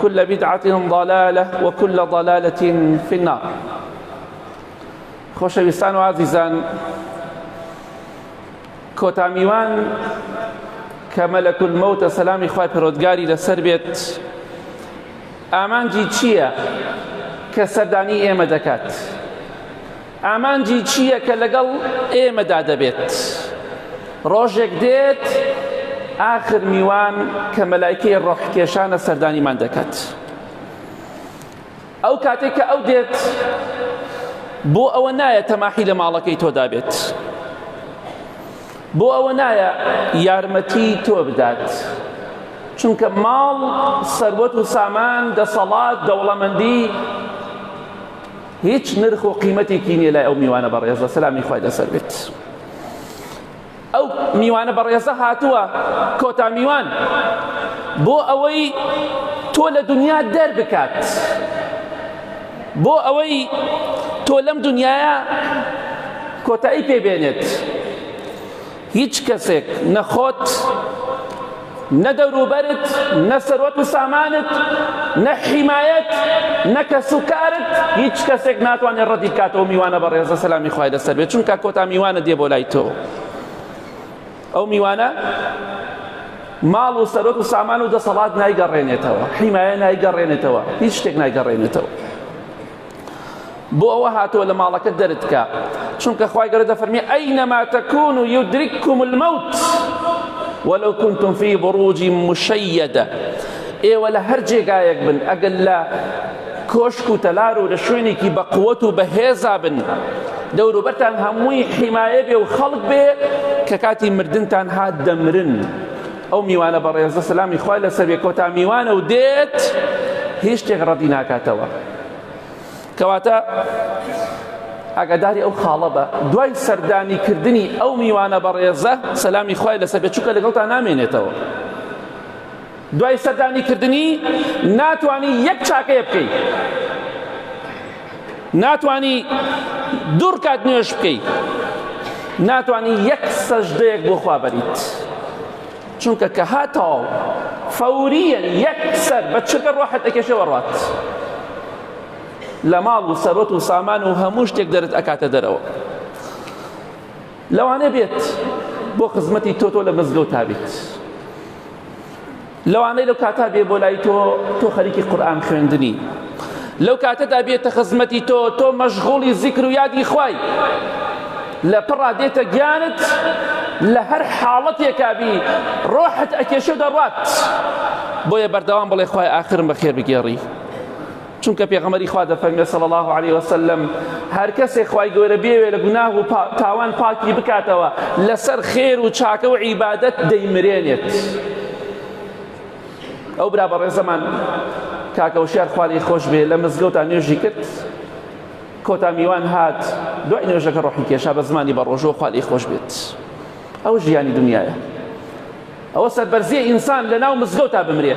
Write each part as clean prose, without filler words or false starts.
كل بدعة ضلالة وكل ضلالة في النار. خۆشەویستان و ئازیزان، کۆتا میوان کە مەلەک المەوتە سەلامی خوای پەروەردگاری لەسەر بێت، ئامانجی چییە کە سەردانی ئێمە دەکات؟ ئامانجی چییە کە لەگەڵ ئێمەدا دەبێت؟ ڕۆژێک دێت ئاخر میوان کە مەلایکەی ڕۆحکێشانە سەردانیمان دەکات. ئەو کاتێک کە ئەو دێت بۆ ئەوە نایە تەماحی لە ماڵەکەی تۆدا بێت، بۆ ئەوە نایە یارمەتی تۆ بدات، چونکە ماڵ، سەروەت و سامان، دەسەڵات، دەوڵەمەندی هیچ نرخ و قیمەتێکی نییە لای ئەو میوانە بەڕێزە سەلامی خوای لەسەر بێت. ئەو میوانە بەڕێزە هاتووە کۆتا میوان بۆ ئەوەی تۆ لە دنیا دەربکات، بۆ ئەوەی تۆ لەم دنیاە کۆتایی پێبێنێت. هیچ کەسێک نە خۆت، نە دەوروبەرت، نە سەروەت و سامانت، نە حیمایەت، نە کەسوکارت، هیچ کەسێک ناتوانێت ڕەدی بکاتەوە میوانە بەڕێزە سەلامی خوای لەسەر بێت، چونکە کۆتا میوانە دێ بۆ لای تۆ. ئەو میوانە ماڵ و سەروەت و سامان و دەسەڵات نایگەڕێنێتەوە، حیمایە نایگەڕێنێتەوە، هیچ شتێک نایگەڕێنێتەوە. بۆ ئەوە هاتووە لە ماڵەکە دەرت کا، چونکە خوای گەورە دەفەرمی ئەینەما تەکون یدرککم الموت ولو کنتم فی بروج مشیدە. ئێوە لە هەر جێگایەک بن، ئەگەر لە کۆشک و تەلار و لە شوێنێکی بە قووەت و بەهێزا بن، دەوروبەرتان هەمووی حیمایە بێ و خەڵک بێ، کە کاتی مردنتان هات دەمرن. ئەو میوانە بەڕێزە سەلامی خوای لەسەر بێ کۆتا میوانە و دێت هیچ شتێک ڕەدی ناکاتەوە. کەواتە ئاگاداری ئەو خاڵە بە، دوای سەردانی کردنی ئەو میوانە بەڕێزە سەلامی خوای لەسەر بێت، چونکە لەگەڵتا نامێنێتەوە. دوای سەردانی کردنی ناتوانی یەک چاکەیە بکەی، ناتوانی دوو ڕکات نوێژ بکەی، ناتوانی یەک سەجدەیەک بۆ خوا بەریت، چونکە کە هاتەوە فەوریەن یەکسەر بە چرکە ڕۆحت ئەکێشێ وەڕوات لە ماڵ و سەرۆت و سامان و هەموو شتێک دەرت ئەکاتە دەرەوە. لەوانە بێت بۆ خزمەتی تۆ تۆ لە مزگەوت بیت، لەوانەیە لەو کاتا بێ بۆ لای تۆ تۆ خەریکی قورئان خوێندنی، لەو کاتەدا بێتە خزمەتی تۆ تۆ مەشغوڵی زیکر و یادی خوای، لە پڕا دێتە گیانت، لە هەر حاڵەتێکا بی ڕۆحت ئەکێشێ و دەڕوات. بۆیە بەردەوام بڵێ خوای ئاخرم بەخێر بگێڕی، چونکە پێغەمبەری خوا دەفەرمێ صلی الله علیه وسلم هەر کەسێک خوای گەورە بێوێ لە گوناه و تاوان پاکی بکاتەوە لەسەر خێر و چاکە و عیبادەت دەیمرێنێت. ئەو برا بەڕێزەمان کاکە وشیار خواری خۆش بێ لە مزگەوتا نوێژی کرد، کۆتا میوان هات دوای نوێژەکە ڕۆحی کێشا بە زمانی بەڕۆژوو خواری خۆش بێت. ئەو ژیانی دنیایە، ئەوە سەربەرزیە ئینسان لە ناو مزگەوتا بمرێ،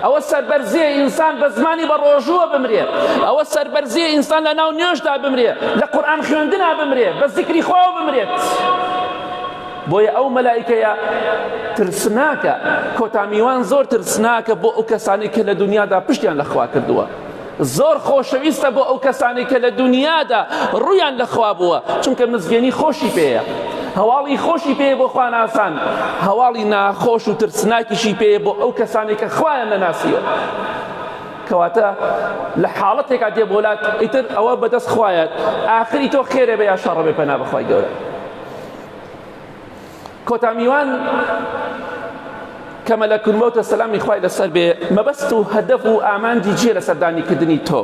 ئەوە سەربەرزیە ئینسان بە زمانی بە ڕۆژووە بمرێ، ئەوە سەربەرزیە ئینسان لە ناو نوێژدا بمرێ، لە قورئان خوێندنا بمرێ، بە زیکری خواوە بمرێت. بۆیە ئەو مەلایکەیە ترسناکە، کۆتا میوان زۆر ترسناکە بۆ ئەو کەسانەی کە لە دنیادا پشتیان لە خوا کردووە، زۆر خۆشەویستە بۆ ئەو کەسانەی کە لە دنیادا ڕوویان لە خوا بووە، چونکە مزگێنی خۆشی پێیە، هەواڵی خۆشی پێیە بۆ خواناسان، هەواڵی ناخۆش و ترسناکیشی پێیە بۆ ئەو کەسانەی کە خوایان نەناسیوە. کەواتە لە حاڵەتێکا دێ بۆلات ئیتر ئەوە بەدەست خوایە، ئاخری تۆ خێرێ بێ یا شەڕە بێ، پەنا بەخوای گەورە. کۆتا میوان کە مەلەک المەوتە سەلامی خوای لەسەر بێ، مەبەست و هەدەف و ئامانجی چییە لە سەردانیکردنی تۆ؟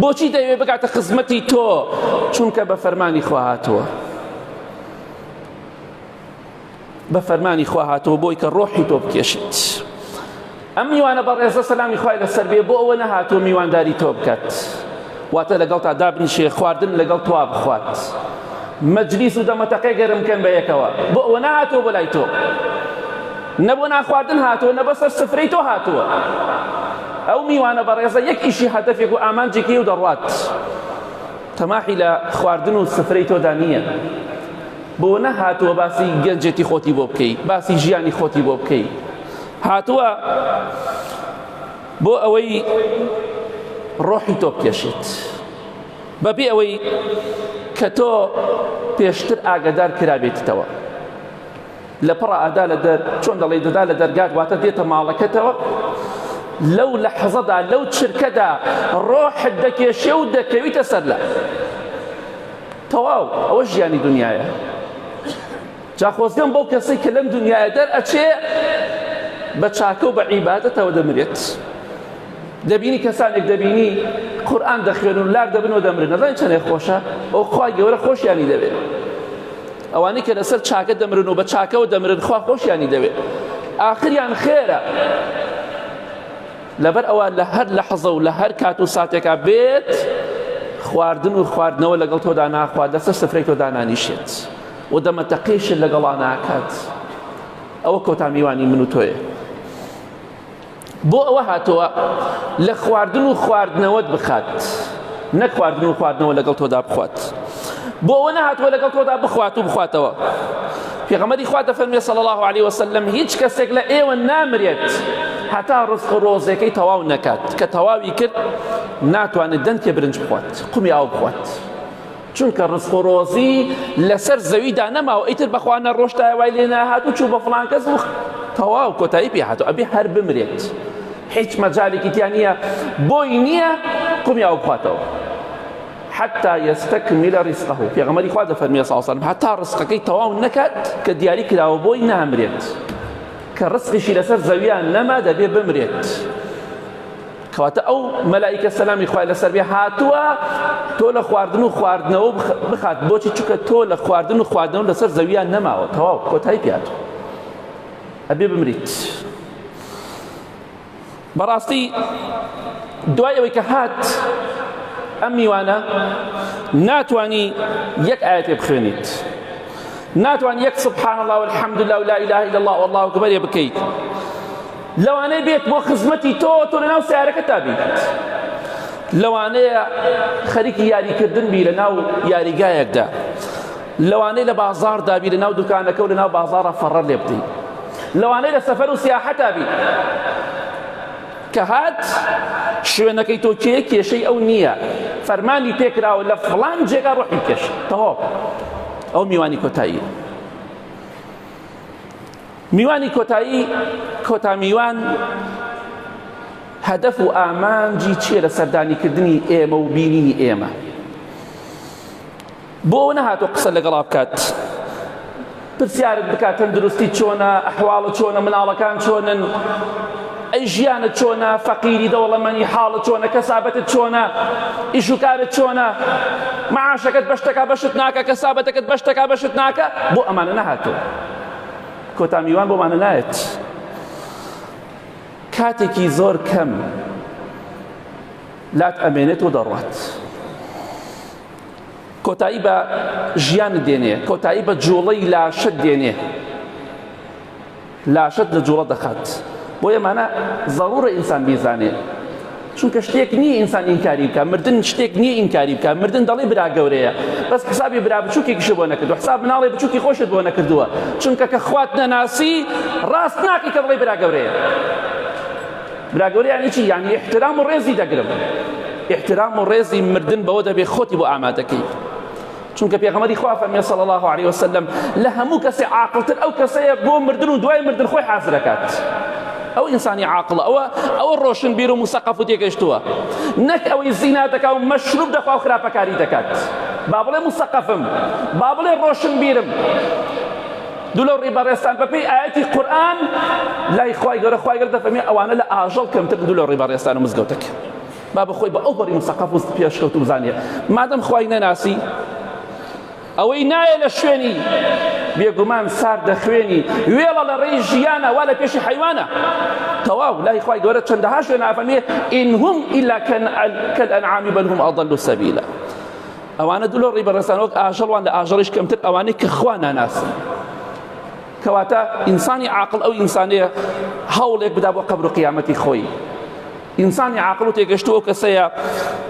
بۆچی دەیەوێ بگاتە خزمەتی تۆ؟ چونکە بە فەرمانی خوا هاتووە، بە فەرمانی خوا هاتووە بۆی کە ڕۆحی تۆ بکێشێت. ئەم میوانە بەڕێزە سەلامی خوای لەسەر بێ بۆ ئەوە نەهاتووە میوانداری تۆ بکات، واتە لەگەڵ تا دابنیشێ خواردن لەگەڵ تۆ بخوات، مەجلیس و دەمەتەقێ گەرم کەن بە یەکەوە، بۆ ئەوە نەهاتووە بۆ لای تۆ، نە بۆ ناخواردن هاتووە، نە بەسەر سفرەی تۆ هاتووە. ئەو میوانە بەڕێزە یەک ئیشی هەدەفێک و ئامانجێکی و دەڕوات، تەماحی لە خواردن و سفرەی تۆدا نییە. بۆ نەهاتووە باسی گەنجێتی خۆتی بۆ بکەی، باسی ژیانی خۆتی بۆ بکەی، هاتووە. بۆ ئەوەی ڕۆحی تۆ بکێشێت بەبێ ئەوەی کە تۆ پێشتر ئاگادار کرابێتەوە لە پڕا ئەدا لە دەر چۆن دەڵێی دەدا لە دەرگات واتە دێتە ماڵەکەتەوە لەو لەحزەدا لەو چرکەدا ڕۆحت دەکێشێ و دەکەویتە سەر لە تەواو ئەوە ژیانی دنیاە جا خۆزگەم بەو کەسەی کە لەم دنیاە دەر ئەچێ بە چاکە و بە عیبادەتەوە دەمرێت دەبینی کەسانێک دەبینی قورئان دەخوێنن و لار دەبن و دەمرن نەزانین چەندێک خۆشە ئەو خوای گەورە خۆشیانی دەوێت ئەوانەی کە لەسەر چاکە دەمرن و بە چاکەوە دەمرن خوا خۆشیانی دەوێت ئاخریان خێرە لەبەر ئەوە لە هەر لەحزە و لە هەر کات و ساتێکا بێت خواردن و خواردنەوە لەگەڵ تۆدا ناخوات لەسەر سفرەی تۆدا نانیشێت و دەمەتەقیشت لەگەڵا ناکات ئەوە کۆتا میوانی من و تۆیە بۆ ئەوە هاتووە لە خواردن و خواردنەوەت بخات نەک خواردن و خواردنەوە لەگەڵ تۆدا بخوات بۆ ئەوە نەهاتووە لەگەڵ تۆدا بخوات و بخواتەوە پێغەمبەری خوا دەفەرموێ صلی الله علیه وسلم هیچ کەسێک لە ئێوە نامرێت هەتا ڕزق و ڕۆزێکەی تەواو نەکات کە تەواوی کرد ناتوانێت دەنکێ برنج بخوات قومی ئاو بخوات چونکە ڕزق و ڕۆزی لەسەر زەویدا نەماوە ئیتر بەخوا نەڕۆشتایە وای لێ ناهات و چوو بە فڵان کەس و تەواو کۆتایی پێ هاتوو ئەبێ هەر بمرێت هیچ مەجالێکی تیا نییە بۆی نییە قومی ئاو بخواتەوە حتى يستكمل رزقه پێغەمبەری خوا دەفەرموێ صلی الله علیه و سلم هەتا ڕزقەکەی تەواو نەکات کە دیاری کراوە بۆی نامرێت کە ڕزقیشی لەسەر زەویان نەما دەبێ بمرێت کەواتە ئەو مەلائیکە سەلامی خوای لەسەر بێ هاتووە تۆ لە خواردن و خواردنەوە بخات بۆچی چونکە تۆ لە خواردن و خواردنەوە لەسەر زەویان نەماوە تەواو کۆتایی پێهاتوو ئەبێ بمریت بەڕاستی دوای ئەوەی کە هات ئەم میوانە ناتوانی یەک ئاەتێ بخوێنیت ناتوان یەک سبحان الله والحمد لله ولا اله الا الله والله اکبر بکەیت لەوانەیە بێت بۆ خزمەتی تۆ تۆ لەناو سیارەکەتا بیت لەوانەیە خەریکی یاریکردن بی لەناو یاریگایەکدا لەوانەیە لە بازاڕدا بی لەناو دوکانەکە و لەناو بازاڕە فەڕە لێ بدەی لەوانەیە لە سەفەر و سیاحەتا بی کە هات شوێنەکەی تۆ کێ کێشەی ئەو نییە فەرمانی پێکراوە لە فڵان جێگا ڕۆحی کێش تەواو ئەو میوانی کۆتایی میوانی کۆتایی کۆتا میوان هەدەف و ئامانجی چییە لە سەردانیکردنی ئێمە و بینینی ئێمە بۆ ئەوە نەهاتوو قسە لەگەڵا بکات پرسیارت بکات تەندروستی چۆنە ئەحواڵە چۆنە مناڵەکان چۆنن ئەی ژیانت چۆنە فەقیری دەوڵەمەنی حاڵت چۆنە کەسابەتت چۆنە ئیش و کارت چۆنە معاشەکەت بەشتەکە بەشت ناکە کەسابەتەکەت بەشتەکە بەشت ناکە بۆ ئەمانە نەهاتوو کۆتا میوان بۆمانە نایەت کاتێکی زۆر کەم لات ئەمێنێت و دەڕوات کۆتایی بە ژیانت دێنێ کۆتایی بە جوڵەی لاشت دێنێ لاشەت لە جوڵە دەخات بۆیە مانە زەڕورە ئینسان بیزانێ چونکە شتێک نییە ئینسان ئینکاری بکە مردن شتێک نییە ئینکاری بکە مردن دەڵێ برا گەورەیە بەس حسابی برا بچووکێکیشت بۆ نەکردو حساب مناڵی بچووکی خۆشت بۆ نەکردووە چونکە کە خوات نەناسی ڕاست ناکەی کە بڵێ برا گەورەیە برا گەورە یعنی چی یعنی احترام و ڕێزی دەگرم احترام و ڕێزی مردن بەوە دەبێ خۆتی بۆ ئامادەکەی چونکە پێغەمبەری خوا فەرمی صلی الله علیه وسلم لە هەموو کەسێ عاقڵتر ئەو کەسەیە بۆ مردن و دوای مردن خۆی حازر دەکات ئەو ئینسانی عاقڵە ئەوە ئەوە ڕۆشنبیر و مسەقەف و تێگەشتووە نەک ئەوەی زینا دەکا و مەشروب دەخوا و خراپەکاری دەکات با بڵێ مسەقەفم با بڵێ ڕۆشنبیرم دوو لەو ڕیبەڕێستان بەپێی ئاەتی قورئان لای خوای گەورە خوای گەورە دەفەرمێ ئەوانە لە ئاژەڵ کەمتر دوو لەو ڕیبەڕێستان و مزگەوتەکە با بە خۆی بە ئەو پەڕی مسەقەف و پێشکەوتوو بزانێ مادەم خوای نەناسی ئەوەی نایە لە شوێنی بێگومان سارد دەخوێنی وێڵە لە ڕێی ژیانە وا لە پێشی حەیوانە تەواو لای خوای گەورە چەندەها شوێن ئافەرمێ إن هم إلا كالأنعام بل هم أضل سبيلا ئەوانە دوو لە ڕێی بەڕێزان وەک ئاژەڵ وان لە ئاژەڵیش کەمتر ئەوانەی کە خوا ناناسن کەواتە ئینسانی عاقڵ ئەو ئینسانەیە هەوڵێک بدا بۆ قەبر و قیامەتی خۆی ئینسانی عاقڵ و تێگەشتوو ئەو کەسەیە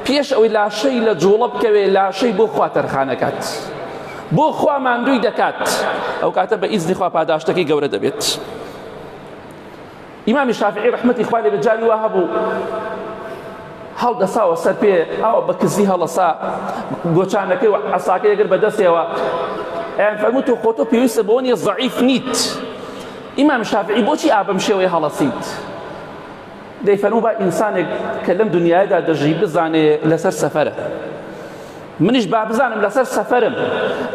پێش ئەوەی لاشەی لە جوڵە بکەوێ لاشەی بۆ خوا تەرخانەکات بۆ خوا ماندووی دەکات ئەو کاتە بە ئیزنی خوا پاداشتەکەی گەورە دەبێت. ئیمامی شافعی ڕەحمەتی خوای لێ بێت جاری وا هەبوو هەڵدەساوە سەر پێ ئاوە بە کزی هەڵەسا گۆچانەکەی و عەساکەی ئەگەر بەدەستەوە ئەیان فەرموو تۆ خۆتۆ پێویستە بۆ نییە زەعیف نیت ئیمام شافعی بۆچی ئا بەم شێوەیە هەڵەسیت دەیفەرموو با ئینسانێک کە لەم دنیایەدا دەژی بزانێ لەسەر سەفەرە منیش با بزانم لەسەر سەفەرم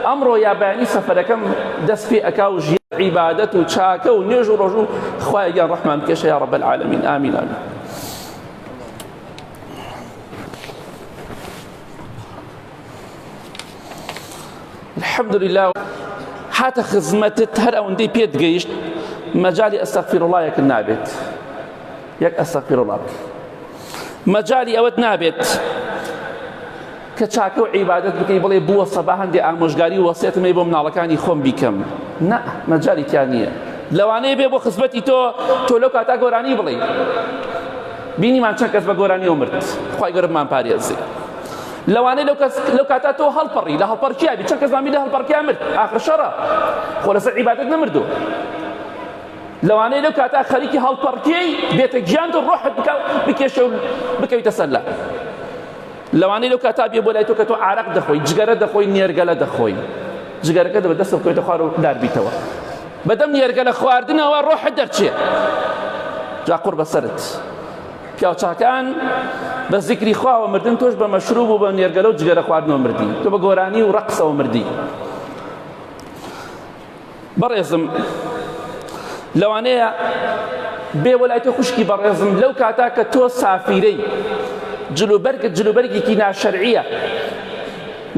ئەمڕۆ یا بەیانی سەفەرەکەم دەست پێ ئەکا و ژیان عیبادەت و چاکە و نوێژ و ڕۆژ و خوایە گیان ڕەحمان بکێشە یا رب العالمین ئامین ئامین. الحمد لله هاتە خزمەتت هەر ئەوەندەی پێت گەیشت مەجالی ئەستەغفیر الله یەکت نابێت یەک ئەستەغفیر الله بکەی مەجالی ئەوەت نابێت کە چاکە و عیبادەت بکەی بڵێ بووە سەبا هەندێ ئامۆژگاری و وەسیەتم هەیە بۆ مناڵەکانی خۆم بیکەم نا مەجالی تیا نییە لەوانەیە بێ بۆ خزمەتی تۆ تۆ لەو کاتا گۆرانی بڵێ بینیمان چەند کەس بە گۆرانیەوە مرد خوای گەورە بمان پارێزێ لەوانەیە لەو کەس لەو کاتا تۆ هەڵپەڕی لە هەڵپەڕکیا بی چەند کەس مامی لە هەڵپەڕکیا مرد ئاخر شەڕە خۆ لەسەر عیبادەت نەمردووە لەوانەیە لەو کاتا خەریکی هەڵپەڕکێی بێتە گیانت و ڕۆحت بکە بکێشە و بکەویتە سەر لا لەوانەیە لەو کاتا بێ بۆ لای تۆ کە تۆ عارەق دەخۆی جگەرە دەخۆی نێرگەلە دەخۆی جگەرەکە بە دەستە بکەویتە خوار و دار بیتەوە بەدەم نێرگەلە خواردنەوە ڕۆحت دەرچێ جا قوڕ بەسەرت پیاوچاکان بە زیکری خواوە مردن تۆش بە مەشروب و بە نێرگەلە و جگەرە خواردنەوە مردی تۆ بە گۆرانی و ڕەقسەوە مردی بەڕێزم لەوانەیە بێ وەلای تۆ خوشکی بەڕێزم لەو کاتا کە تۆ سافیرەی جلوبەرگت جلوبەرگێکی ناشەرعیە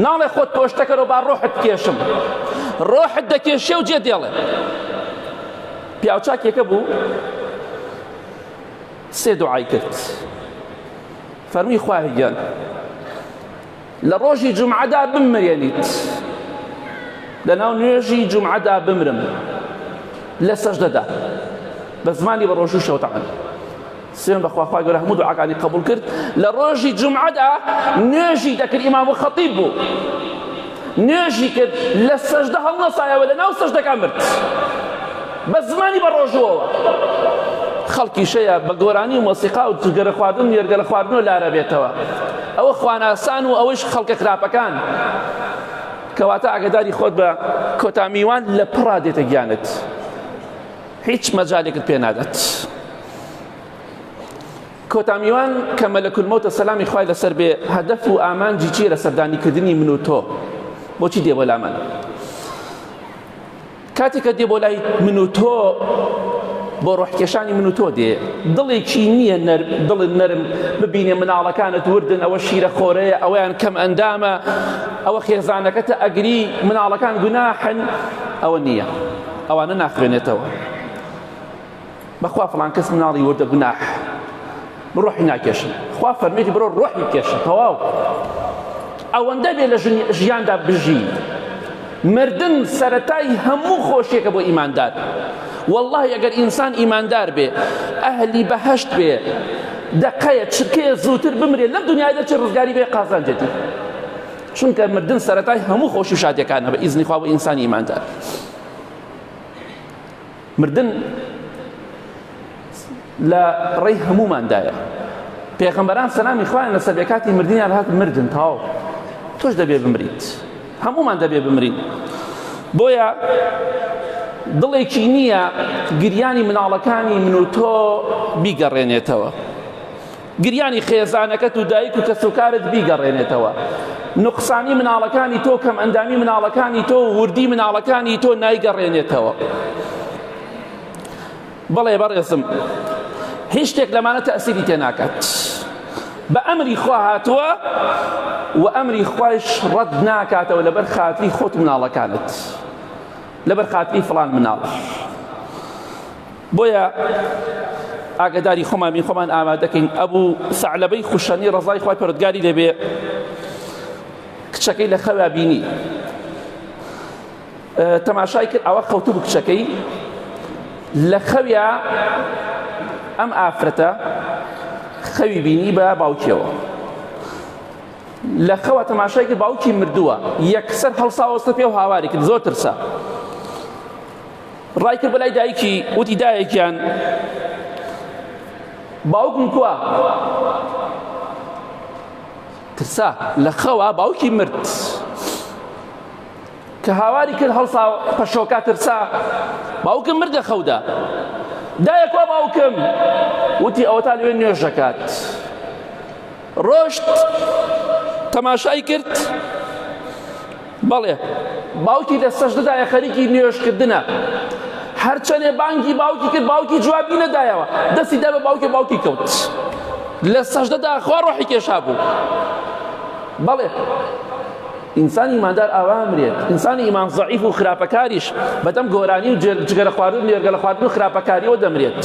ناڵێ خۆت پۆشتەکەرەوە با ڕۆحت بکێشم ڕۆحت دەکێشێ و جێ دێڵێ پیاوچاکێکە بوو سێ دوعای کرد فەرمی خوایە گیان لە ڕۆژی جومعەدا بمرێنیت لەناو نوێژی جومعەدا بمرم لە سەجدەدا بە زمانی بە ڕۆژوو شەوتان سوێن بەخوا خوای گەورە هەموو دوعاکانی قبول کرد لە ڕۆژی جومعەدا نوێژی دەکرد ئیمام و خەتیب بوو نوێژی کرد لە سەجدە هەڵنەسایەوە لە ناو سەجدەکە مرد بە زمانی بە ڕۆژووەوە خەڵکیشەیە بە گۆرانی و مۆسیقا و جگەرە خواردن و نێرگەلە خواردنەوە لارە بێتەوە ئەوە خواناسان و ئەوەیش خەڵکە خراپەکان کەواتە ئاگداری خۆت بە کۆتا میوان لە پڕا دێتە گیانت هیچ مەجالێکت پێ نادات کۆتا میوان کە مەلەک المەوتە سەلامی خوای لەسەر بێ هەدەف و ئامانجی چییە لە سەردانیکردنی من و تۆ بۆچی دێ بۆ لامان کاتێک کە دێ بۆ لای من و تۆ بۆ ڕۆحکێشانی من و تۆ دێ دڵێکی نییە دڵت نەرم ببینێ مناڵەکانت وردن ئەوە شیرە خۆرەیە ئەویان کەم ئەندامە ئەوە خێزانەکەتە ئەگری مناڵەکان گوناحن ئەوە نییە ئەوانە ناخوێنێتەوە بەخوا فڵان کەس مناڵی وردە گوناح ڕۆحی ناکێشن خوا فەرمێتی بڕۆ ڕۆحی بکێشە تەواو ئەوەندە بێ لە ژیاندا بژی مردن سەتای هەموو خۆشیەکە بۆ ئیماندار والله ئەگەر ئینسان ئیماندار بێ ئەهلی بەهشت بێ دقەیە چرکەیە زووتر بمرێ لەم دنیای دەچێت ڕزگاری بێ قازانجێتی چونکە مردن سەتای هەموو خۆشی و شادیەکانە بە ئیزنی خوا بۆ ئینسانی ئیماندار مردن لە ڕێی هەمووماندایە پێغەمبەران سەلامی خوایان لەسەر بێ کاتی مردنیان هات مردن تەواو تۆش دەبێ بمریت هەموومان دەبێ بمرین بۆیە دڵێکی نییە گریانی مناڵەکانی من و تۆ بیگەڕێنێتەوە گریانی خێزانەکەت و دایک و کەسوکارت بیگەڕێنێتەوە نوقسانی مناڵەکانی تۆ کەم ئەندامی مناڵەکانی تۆ وردی مناڵەکانی تۆ نایگەڕێنێتەوە بەڵێ بەڕێزم هیچ شتێک لەمانە تەئسیری تێ ناکات بە ئەمری خوا هاتووە و ئەمری خوایش ڕەت ناکاتەوە لەبەر خاتری خۆت مناڵەکانت لەبەر خاتری فڵان مناڵ بۆیە ئاگداری خۆمان بین خۆمان ئامادەکەین ئەبوو سەعلەبەی خوشەنی ڕەزای خوای پەروەردگاری لێبێ کچەکەی لە خەوا بینی تەماشای کرد ئەوە خەوتبوو کچەکەی لە خەویا ئەم ئافرەتە خەوی بینی بە باوکیەوە لە خەوە تەماشای کرد باوکی مردووە یەکسەر هەڵساوەستە پێ و هاواری کرد زۆر ترسا ڕای کرد بەلای دایکی وتی دایە گیان باوکم کوا؟ ترسا لە خەوا باوکی مرد. کە هاواری کرد هەڵسا پەشۆکا ترسا باوکم مرد لە خەودا. دایە کوا باوکم؟ وتی ئەوەتا لەوێ نوێژ دەکات. ڕۆشت تەماشای کرد بەڵێ باوکی لە سەجدەدایە خەریکی نوێژکردنە هەرچەنێ بانگی باوکی کرد باوکی جوابی نەدایەوە دەستی دا بە باوکی باوکی کەوت لە سەجدەدا خوا ڕۆحی کێشا بوو بەڵێ ئینسانی ئیماندار ئاوا مرێت ئینسانی ئیمان زەعیف و خراپەکاریش بەدەم گۆرانی و جگەرە خواردن و نێرگەلە خواردن و خراپەکاریەوە دەمرێت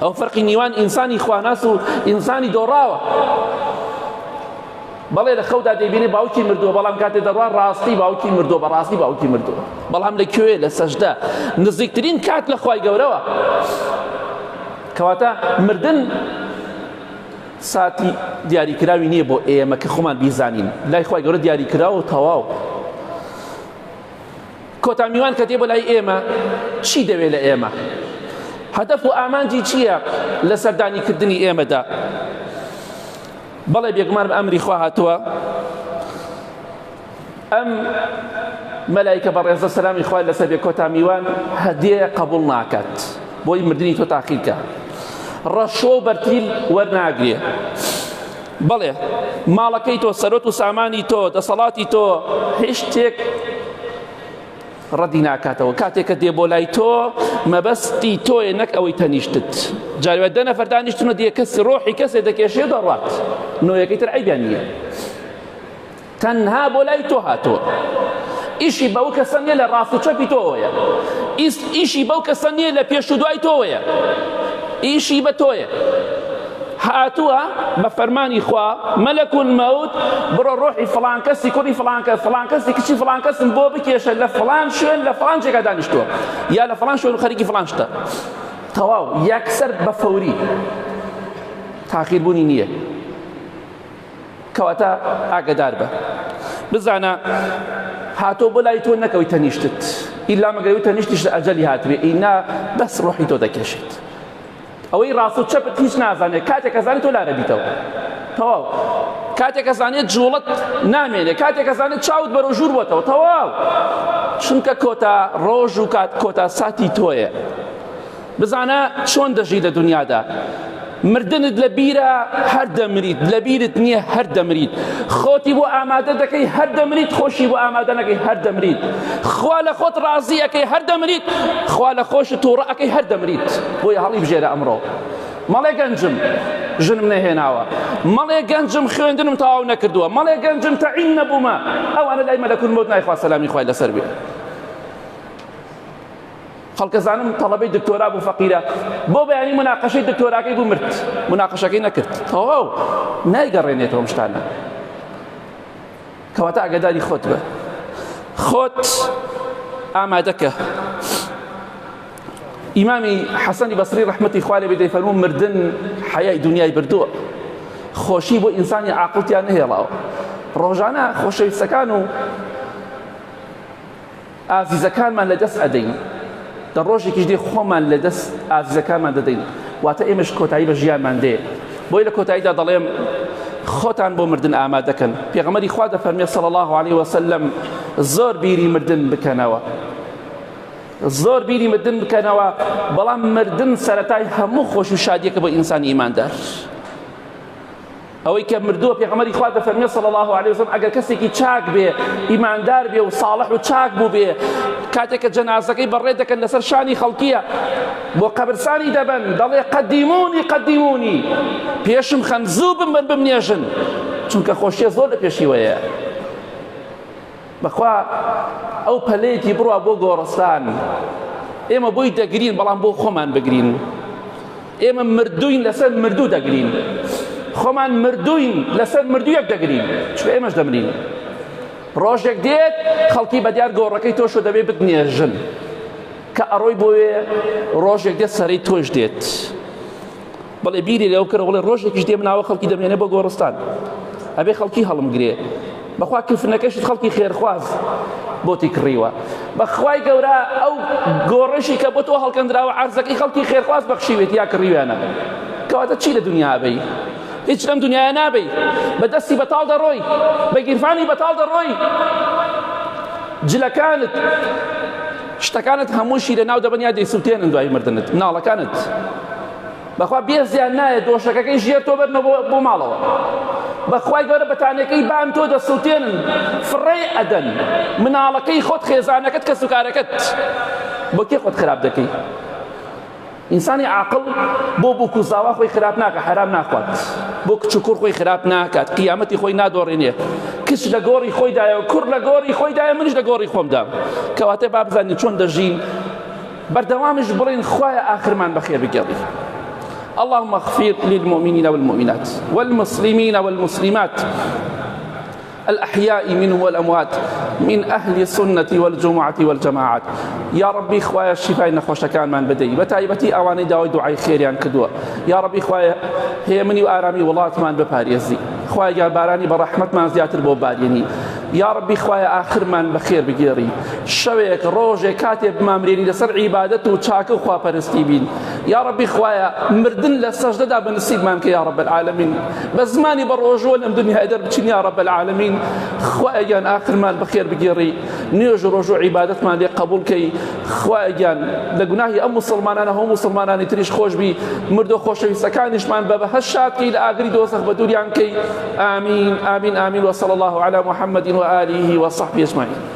ئەو فەرقی نیوان ئینسانی خواناس و ئینسانی دۆڕاوە بەڵێ لە خەودا دەیبینێ باوکی مردووە بەڵام کاتێ دەڕوا ڕاستی باوکی مردووە بەڕاستی باوکی مردووە بەڵام لە کوێ لە سەجدە نزیکترین کات لە خوای گەورەوە کەواتە مردن ساتی دیاریکراوی نییە بۆ ئێمە کە خۆمان بیزانین لای خوای گەورە دیاریکراوە و تەواو کۆتا میوان کە دێ بۆ لای ئێمە چی دەوێت لە ئێمە هەدەف و ئامانجی چییە لە سەردانیکردنی ئێمەدا بەڵێ بێگومان بە ئەمری خوا هاتووە ئەم مەلایکە بەڕێزە سەلامی خوای لەسەر بێ کۆتا میوان هەدیە قبول ناکات بۆی مردنی تۆ تاقیکە ڕەشۆ و بەرتیل وەرناگرێ بەڵێ ماڵەکەی تۆ سەرۆت و سامانی تۆ دەسەڵاتی تۆ هیچ شتێک ڕەدی ناکاتەوە کاتێک کە دێ بۆ لای تۆ مەبەستی تۆیە نەک ئەوەی تەنیشتت جاروە دە نەفەر دانیشتونە دێ کەس ڕۆحی کەسێ دەکێشێ و دەڕوات نۆیەکەی تر عەیبیان نییە تەنها بۆ لای تۆ هاتووە ئیشی بەو کەسە نییە لە ڕاست و چەپی تۆوەیە ئیشی بەو کەسە نییە لە پێش و دوای تۆوەیە ئیشی بە تۆیە هاتووە بە فەرمانی خوا مەلەک المەوت بڕۆ ڕۆحی فڵان کەسی کوڕی فڵان کەس فڵان کەسی کچی فڵان کەسم بۆ بکێشە لە فڵان شوێن لە فڵان جێگا دانیشتووە یا لە فڵان شوێن خەریکی فڵان شتە تەواو یەکسەر بە فەوری تاخیر بوونی نییە کەواتە ئاگدار بە بزانە هاتۆ بۆ لای تۆ نەکەوی تەنیشتت ئیلا مەگەوی تەنیشتیش لە ئەجەلی هاتبێ ئینا بەس ڕۆحی تۆ دەکێشێت ئەوەی ڕاست و چەپت هیچ نازانێت کاتێک ئەزانێت تۆ لارە بیتەوە تەواو کاتێک ئەزانێت جوڵەت نامێنێ کاتێک ئەزانێت چاوت بەرەو ژوور بۆتەوە تەواو چونکە کۆتا ڕۆژ و کات کۆتا ساتی تۆیە بزانە چۆن دەژی لە دنیادا مردنت لە بیرە هەر دەمریت لە بیرت نییە هەر دەمریت خۆتی بۆ ئامادە دەکەی هەر دەمریت خۆشی بۆ ئامادە نەکەی هەر دەمریت خوا لە خۆت ڕازی ئەکەی هەر دەمریت خوا لە خۆشت تووڕە ئەکەی هەر دەمریت بۆیە هەڵی بژێرە ئەمڕۆ مەڵێ گەنجم ژنم نەهێناوە مەڵێ گەنجم خوێندنم تەواو نەکردووە مەڵێ گەنجم تەعین نەبوومە ئەوانە لای مەلەکول مەوت نایخوا سەلامی خوای لەسەر بێ خەڵکەزانم تەڵەبەی دکتۆرا بوو فەقیرە بۆ بەیانی مناقەشەی دکتۆراکەی بوو مرد مناقەشەکەی نەکرد تەواو نایگەڕێنێتەوە ئەم شتانە کەواتە ئاگاداری خۆت بە خۆت ئامادەکە ئیمامی حەسەنی بەسری ڕەحمەتی خوا لێ بێ دەیفەرموو مردن حەیای دنیای بردووە خۆشی بۆ ئینسانی عاقڵتیان نەهێڵاوە ڕۆژانە خۆشەویستەکان و ئازیزەکانمان لە دەست ئەدەین دە ڕۆژێکیش دێ خۆمان لە دەست ئازیزەکانمان دەدەین واتە ئێمەش کۆتایی بە ژیانمان دێ بۆی لە کۆتاییدا دەڵێم خۆتان بۆ مردن ئامادەکەن پێغەمبەری خوا دەفەرمێ صلی الله علیه وسلم زۆر بیری مردن بکەنەوە زۆر بیری مردن بکەنەوە بەڵام مردن سەرەتای هەموو خۆش و شادیەکە بۆ ئینسانی ئیماندار ئەوەی کە مردووە پێغەمبەری خوا دەفەرمێ صلی الله علیه وسلم ئەگەر کەسێکی چاک بێ ئیماندار بێ و صاڵح و چاک بوو بێ کاتێک کە جەنازەکەی بەڕێ دەکەن لەسەر شانی خەڵکیە بۆ قەبرسانی دەبەن دەڵێ قەدیمونی قەدیمونی پێشم خەن زوو بمبن بمنێژن چونکە خۆشیە زۆر لە پێشیوەیە بەخوا ئەو پەلەیەکی بڕوا بۆ گۆڕستان ئێمە بۆی دەگرین بەڵام بۆ خۆمان بگرین ئێمە مردوین لەسەر مردوو دەگرین خۆمان مردوین لەسەر مردوویەک دەگرین چونکە ئێمەش دەمرین ڕۆژێک دێت خەڵکی بە دیار گۆڕەکەی تۆشۆ دەبێ بتنێژن کە ئەڕۆی بۆێ ڕۆژێک دێت سەرەی تۆش دێت بەڵێ بیری لەوە بکەرەوە بڵێ ڕۆژێکیش دێم ناوە خەڵکی دەمێنێ بۆ گۆڕستان ئەبێ خەڵکی هەڵمگرێ بەخوا کفنەکەشت خەڵکی خێرخواز بۆتی کڕیوە بەخوای گەورە ئەو گۆڕشی کە بۆ تۆ هەڵکەندراوە عەرزەکەی خەڵکی خێرخواز بەخشیوێت یا کڕیویانە. کەواتە چی لە دنیا بی؟ هیچ لەم دنیاە نابی، بە دەستی بەتاڵ دەڕۆی، بە گیرفانی بەتاڵ دەڕۆی، جلەکانت شتەکانت هەمووشی لە ناو دەبەن یا دەیسووتێنن دوای مردنت، مناڵەکانت بەخوا بێزیان نایە دۆشەکەکەی ژێر تۆ بەرنەوە بۆ ماڵەوە، بەخوای گەورە بەتانەکەی بان تۆ دەسووتێنن، فڕێ ئەدەن مناڵەکەی خۆت، خێزانەکەت، کەسوکارەکەت. بۆ کێ خۆت خراپ دەکەی؟ ئینسانی عاقڵ بۆ بوک و زاوا خۆی خراپ ناکە، حەرام ناخوات، بۆ کچ و کوڕ خۆی خراپ ناکات، قیامەتی خۆی نادۆڕێنێ. کچ لە گۆڕی خۆیدایە و کوڕ لە گۆڕی خۆیدایە، منیش لە گۆڕی خۆمدام. کەواتە با بزانین چۆن دەژین، بەردەوامیش بڵێن خوایە ئاخرمان بەخێر بگێڕی. اللهم اغفر للمؤمنين والمؤمنات والمسلمين والمسلمات الأحياء منهم والأموات من أهل السنة والجمعة والجماعات. یا ربی خوایە شیفای نەخۆشەکانمان بدەی، بە تایبەتی ئەوانەی داوای دوعای خێریان کردووە. یا ربی خوایە هێمنی و ئارامی وڵاتمان بپارێزی. خوایە گیان بارانی بە ڕەحمەتمان زیاتر بۆ بارێنی. یا ربی خوایە ئاخرمان بەخێر بگێڕی، شەوێک ڕۆژێک کاتێ بمامرێنی لەسەر عیبادەت و چاکە و خواپەرستی بین. یا ربی خوایە مردن لە سەجدەدا بە نسیبمان کە یا رب العالمین، بە زمانی بە ڕۆژوە لەم دنیای دەربچین یا رب العالمین. خوایە گیان ئاخرمان بەخێر بگێڕی، نوێژ و ڕۆژ و عیبادەتمان لێ قبول کەی. خوایە گیان لە گوناهی ئەم موسڵمانانە هەموو موسڵمانانی تریش خۆش بی، مردۆ خۆشەویستەکانیشمان بە بەهەشت شاد کەی، لە ئاگری دۆزەخ بە دووریان کەی. آمین آمین آمین. وصلی الله علی محمد و آله و صحبه اجمعین.